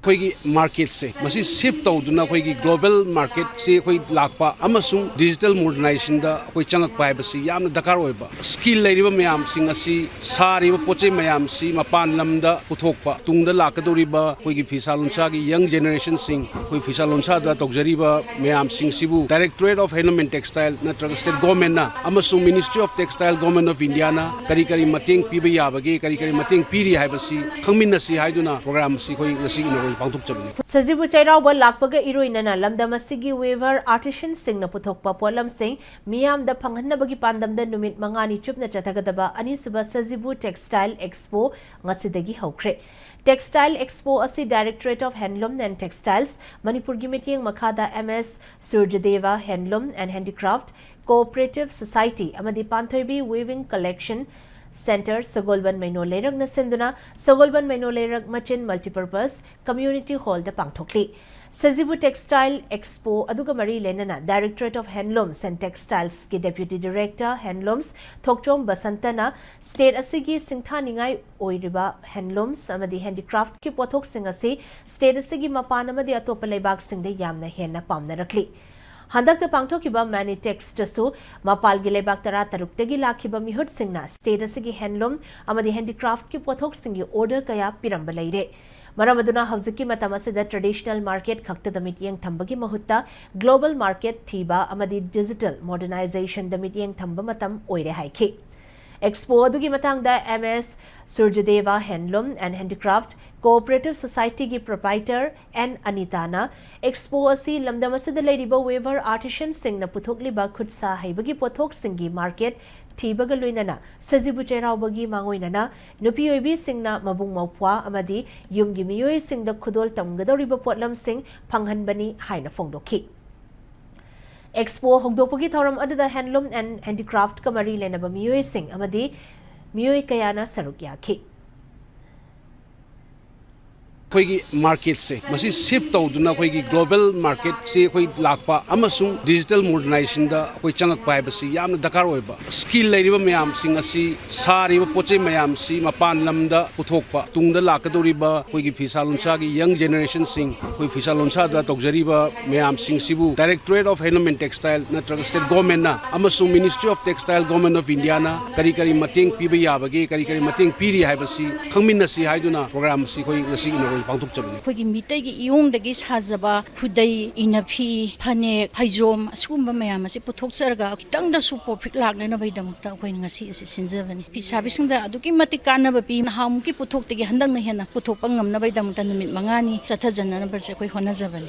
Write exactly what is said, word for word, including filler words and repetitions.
ꯑꯩꯈꯣꯏꯒꯤ ꯃꯥꯔꯀꯦꯠꯁꯦ ꯃꯁꯤ ꯁꯤꯐ ꯇꯧꯗꯨꯅ ꯑꯩꯈꯣꯏꯒꯤ ꯒ꯭ꯂꯣꯕꯦꯜ ꯃꯥꯔꯀꯦꯠꯁꯤ ꯑꯩꯈꯣꯏ ꯂꯥꯛꯄ ꯑꯃꯁꯨꯡ ꯗꯤꯖꯤꯇꯦꯜ ꯃꯣꯗꯔꯅꯥꯏꯖꯦꯁꯟꯗ ꯑꯩꯈꯣꯏ ꯆꯪꯉꯛꯄ ꯍꯥꯏꯕꯁꯤ ꯌꯥꯝꯅ ꯗꯔꯀꯥꯔ ꯑꯣꯏꯕ꯫ ꯁ꯭ꯀꯤꯜ ꯂꯩꯔꯤꯕ ꯃꯌꯥꯝꯁꯤꯡ ꯑꯁꯤ, ꯁꯥꯔꯤꯕ ꯄꯣꯠ ꯆꯩ ꯃꯌꯥꯝꯁꯤ ꯃꯄꯥꯟ ꯂꯝꯗ ꯄꯨꯊꯣꯛꯄ, ꯇꯨꯡꯗ ꯂꯥꯛꯀꯗꯧꯔꯤꯕ ꯑꯩꯈꯣꯏꯒꯤ ꯐꯤꯁꯥ ꯂꯣꯟꯁꯥꯒꯤ ꯌꯪ ꯖꯦꯅꯦꯔꯦꯁꯟꯁꯤꯡ, ꯑꯩꯈꯣꯏ ꯐꯤꯁꯥ ꯂꯣꯟꯁꯥꯗ ꯇꯧꯖꯔꯤꯕ ꯃꯌꯥꯝꯁꯤꯡꯁꯤꯕꯨ Directorate of Handloom and Textile ꯅꯠꯇ꯭ꯔꯒ ꯁ꯭ꯇꯦꯠ ꯒꯣꯔꯃꯦꯟꯅ ꯑꯃꯁꯨꯡ Ministry of Textile, Government of Indiaꯅ ꯀꯔꯤ ꯀꯔꯤ ꯃꯇꯦꯡ ꯄꯤꯕ ꯌꯥꯕꯒꯦ, ꯀꯔꯤ ꯀꯔꯤ ꯃꯇꯦꯡ ꯄꯤꯔꯤ ꯍꯥꯏꯕꯁꯤ ꯈꯪꯃꯤꯟꯅꯁꯤ ꯍꯥꯏꯗꯨꯅ ꯄ꯭ꯔꯣꯒ꯭ꯔꯥꯝ ꯑꯁꯤ ꯑꯩꯈꯣꯏ ꯉꯁꯤ inauguration ꯄꯥꯡꯊꯣꯛꯆꯕꯅꯤ꯫ ꯁꯖꯤꯕꯨ ꯆꯩꯔꯥꯎꯕ ꯂꯥꯛꯄꯒ ꯏꯔꯣꯏꯅꯅ ꯂꯝꯗꯝ ꯑꯁꯤꯒꯤ weaver artisanꯁꯤꯡꯅ ꯄꯨꯊꯣꯛꯄ ꯄꯣꯠꯂꯝꯁꯤꯡ ꯃꯤꯌꯥꯝꯗ ꯐꯪꯍꯟꯅꯕꯒꯤ ꯄꯥꯟꯗꯝꯗ ꯅꯨꯃꯤꯠ ꯃꯉꯥꯅꯤ ꯆꯨꯞꯅ ꯆꯠꯊꯒꯗꯕ ꯑꯅꯤꯁꯨꯕ ꯁꯖꯤꯕꯨ Textile Expo ꯉꯁꯤꯗꯒꯤ ꯍꯧꯈ꯭ꯔꯦ꯫ Textile Expo ꯑꯁꯤ Directorate of Handloom and Textiles, ꯃꯅꯤꯄꯨꯔꯒꯤ ꯃꯤꯠꯌꯦꯡ ꯃꯈꯥꯗ M S Surjadeva Handloom and Handicraft Cooperative Society ꯑꯃꯗꯤ ꯄꯥꯟꯊꯣꯏꯕꯤ Weaving Collection Centre, ꯁꯒꯣꯜꯕꯟ ꯃꯩꯅꯣ ꯂꯩꯔꯛꯅ ꯁꯤꯟꯗꯨꯅ ꯁꯒꯣꯜꯕꯟ ꯃꯩꯅꯣ ꯂꯩꯔꯛ ꯃꯆꯤꯟ Multipurpose Community Hallꯗ ꯄꯥꯡꯊꯣꯛꯂꯤ꯫ ꯁꯖꯤꯕꯨ Textile Expo ꯑꯗꯨꯒ ꯃꯔꯤ ꯂꯩꯅꯅ Directorate of Handlooms and Textilesꯀꯤ Deputy Director Handlooms ꯊꯣꯛꯆꯣꯝ ꯕꯁꯟꯇꯅ ꯁ꯭ꯇꯦꯠ ꯑꯁꯤꯒꯤ ꯁꯤꯡꯊꯥꯅꯤꯡꯉꯥꯏ ꯑꯣꯏꯔꯤꯕ handlooms ꯑꯃꯗꯤ handicraftꯀꯤ ꯄꯣꯠꯊꯣꯛꯁꯤꯡ ꯑꯁꯤ ꯁ꯭ꯇꯦꯠ ꯑꯁꯤꯒꯤ ꯃꯄꯥꯟ ꯑꯃꯗꯤ ꯑꯇꯣꯞꯄ ꯂꯩꯕꯥꯛꯁꯤꯡꯗ ꯌꯥꯝꯅ ꯍꯦꯟꯅ ꯄꯥꯝꯅꯔꯛꯂꯤ꯫ ꯍꯟꯗꯛꯇ ꯄꯥꯡꯊꯣꯛꯈꯤꯕ Manitexꯇꯁꯨ ꯃꯄꯥꯜꯒꯤ ꯂꯩꯕꯥꯛ ꯇꯔꯥꯇꯔꯨꯛꯇꯒꯤ ꯂꯥꯛꯈꯤꯕ ꯃꯤꯍꯨꯠꯁꯤꯡꯅ ꯁ꯭ꯇꯦꯠ ꯑꯁꯤꯒꯤ handloom ꯑꯃꯗꯤ handicraftꯀꯤ ꯄꯣꯠꯊꯣꯛꯁꯤꯡꯒꯤ order ꯀꯌꯥ ꯄꯤꯔꯝꯕ ꯂꯩꯔꯦ꯫ ꯃꯔꯝ ꯑꯗꯨꯅ ꯍꯧꯖꯤꯛꯀꯤ ꯃꯇꯝ ꯑꯁꯤꯗ traditional market ꯈꯛꯇꯗ ꯃꯤꯠꯌꯦꯡ ꯊꯝꯕꯒꯤ ꯃꯍꯨꯠꯇ global market ꯊꯤꯕ ꯑꯃꯗꯤ digital modernizationꯗ ꯃꯤꯠꯌꯦꯡ ꯊꯝꯕ ꯃꯇꯝ ꯑꯣꯏꯔꯦ ꯍꯥꯏꯈꯤ꯫ Expo ꯑꯗꯨꯒꯤ ꯃꯇꯥꯡꯗ M S Surjadeva Handloom and Handicraft Cooperative Societyꯒꯤ proprietor N Anitaꯅ Expo ꯑꯁꯤ ꯂꯝꯗꯝ ꯑꯁꯤꯗ ꯂꯩꯔꯤꯕ weaver artisanꯁꯤꯡꯅ ꯄꯨꯊꯣꯛꯂꯤꯕ ꯈꯨꯠꯁꯥ ꯍꯩꯕꯒꯤ ꯄꯣꯠꯊꯣꯛꯁꯤꯡꯒꯤ market ꯊꯤꯕꯒ ꯂꯣꯏꯅꯅ ꯁꯖꯤꯕꯨ ꯆꯩꯔꯥꯎꯕꯒꯤ ꯃꯥꯡꯑꯣꯏꯅꯅ ꯅꯨꯄꯤ ꯑꯣꯏꯕꯤꯁꯤꯡꯅ ꯃꯕꯨꯡ ꯃꯧꯄ꯭ꯋꯥ ꯑꯃꯗꯤ ꯌꯨꯝꯒꯤ ꯃꯤꯑꯣꯏꯁꯤꯡꯗ ꯈꯨꯗꯣꯜ ꯇꯝꯒꯗꯧꯔꯤꯕ ꯄꯣꯠꯂꯝꯁꯤꯡ ꯐꯪꯍꯟꯕꯅꯤ ꯍꯥꯏꯅ ꯐꯣꯡꯗꯣꯛꯈꯤ꯫ Expo ꯍꯧꯗꯣꯛꯄꯒꯤ ꯊꯧꯔꯝ ꯑꯗꯨꯗ handloom and handicraftꯀ ꯃꯔꯤ ꯂꯩꯅꯕ ꯃꯤꯑꯣꯏꯁꯤꯡ ꯑꯃꯗꯤ ꯃꯤꯑꯣꯏ ꯀꯌꯥꯅ ꯁꯔꯨꯛ ꯌꯥꯈꯤ꯫ ꯑꯩꯈꯣꯏꯒꯤ ꯃꯥꯔꯀꯦꯠꯁꯦ ꯃꯁꯤ ꯁꯤꯐ ꯇꯧꯗꯨꯅ ꯑꯩꯈꯣꯏꯒꯤ ꯒ꯭ꯂꯣꯕꯦꯜ ꯃꯥꯔꯀꯦꯠꯁꯤ ꯑꯩꯈꯣꯏ ꯂꯥꯛꯄ ꯑꯃꯁꯨꯡ ꯗꯤꯖꯤꯇꯦꯜ ꯃꯣꯗꯔꯅꯥꯏꯖꯦꯁꯟꯗ ꯑꯩꯈꯣꯏ ꯆꯪꯉꯛꯄ ꯍꯥꯏꯕꯁꯤ ꯌꯥꯝꯅ ꯗꯔꯀꯥꯔ ꯑꯣꯏꯕ꯫ ꯁ꯭ꯀꯤꯜ ꯂꯩꯔꯤꯕ ꯃꯌꯥꯝꯁꯤꯡ ꯑꯁꯤ, ꯁꯥꯔꯤꯕ ꯄꯣꯠ ꯆꯩ ꯃꯌꯥꯝꯁꯤ ꯃꯄꯥꯟ ꯂꯝꯗ ꯄꯨꯊꯣꯛꯄ, ꯇꯨꯡꯗ ꯂꯥꯛꯀꯗꯧꯔꯤꯕ ꯑꯩꯈꯣꯏꯒꯤ ꯐꯤꯁꯥ ꯂꯣꯟꯁꯥꯒꯤ ꯌꯪ ꯖꯦꯅꯦꯔꯦꯁꯟꯁꯤꯡ, ꯑꯩꯈꯣꯏ ꯐꯤꯁꯥ ꯂꯣꯟꯁꯥꯗ ꯇꯧꯖꯔꯤꯕ ꯃꯌꯥꯝꯁꯤꯡꯁꯤꯕꯨ Directorate of Handloom and Textile ꯅꯠꯇ꯭ꯔꯒ ꯁ꯭ꯇꯦꯠ ꯒꯣꯔꯃꯦꯟꯅ ꯑꯃꯁꯨꯡ Ministry of Textile, Government of Indiaꯅ ꯀꯔꯤ ꯀꯔꯤ ꯃꯇꯦꯡ ꯄꯤꯕ ꯌꯥꯕꯒꯦ, ꯀꯔꯤ ꯀꯔꯤ ꯃꯇꯦꯡ ꯄꯤꯔꯤ ꯍꯥꯏꯕꯁꯤ ꯈꯪꯃꯤꯟꯅꯁꯤ ꯍꯥꯏꯗꯨꯅ ꯄ꯭ꯔꯣꯒ꯭ꯔꯥꯝ ꯑꯁꯤ ꯑꯩꯈꯣꯏ ꯉꯁꯤ ꯏꯅꯣꯒ꯭ꯔꯦꯁꯟ ꯄꯥꯡꯊꯣꯛꯆꯕꯅꯤ꯫ ꯑꯩꯈꯣꯏꯒꯤ ꯃꯤꯇꯩꯒꯤ ꯏꯌꯣꯡꯗꯒꯤ ꯁꯥꯖꯕ ꯈꯨꯗꯩ, ꯏꯅꯐꯤ, ꯐꯅꯦꯛ, ꯐꯩꯖꯣꯝ, ꯑꯁꯤꯒꯨꯝꯕ ꯃꯌꯥꯝ ꯑꯁꯤ ꯄꯨꯊꯣꯛꯆꯔꯒ ꯈꯤꯇꯪꯗꯁꯨ ꯄ꯭ꯔꯣꯐꯤꯠ ꯂꯥꯛꯅꯅꯕꯒꯤꯗꯃꯛꯇ ꯑꯩꯈꯣꯏꯅ ꯉꯁꯤ ꯑꯁꯤ ꯁꯤꯟꯖꯕꯅꯤ꯫ ꯐꯤꯁꯥꯕꯤꯁꯤꯡꯗ ꯑꯗꯨꯛꯀꯤ ꯃꯇꯤꯛ ꯀꯥꯟꯅꯕ ꯄꯤ꯫ ꯅꯍꯥꯟꯃꯨꯛꯀꯤ ꯄꯣꯠꯊꯣꯛꯇꯒꯤ ꯍꯟꯗꯛꯅ ꯍꯦꯟꯅ ꯄꯨꯊꯣꯛꯄ ꯉꯝꯅꯕꯒꯤꯗꯃꯛꯇ ꯅꯨꯃꯤꯠ ꯃꯉꯥꯅꯤ ꯆꯠꯊꯖꯅꯅꯕꯁꯦ ꯑꯩꯈꯣꯏ ꯍꯣꯠꯅꯖꯕꯅꯤ꯫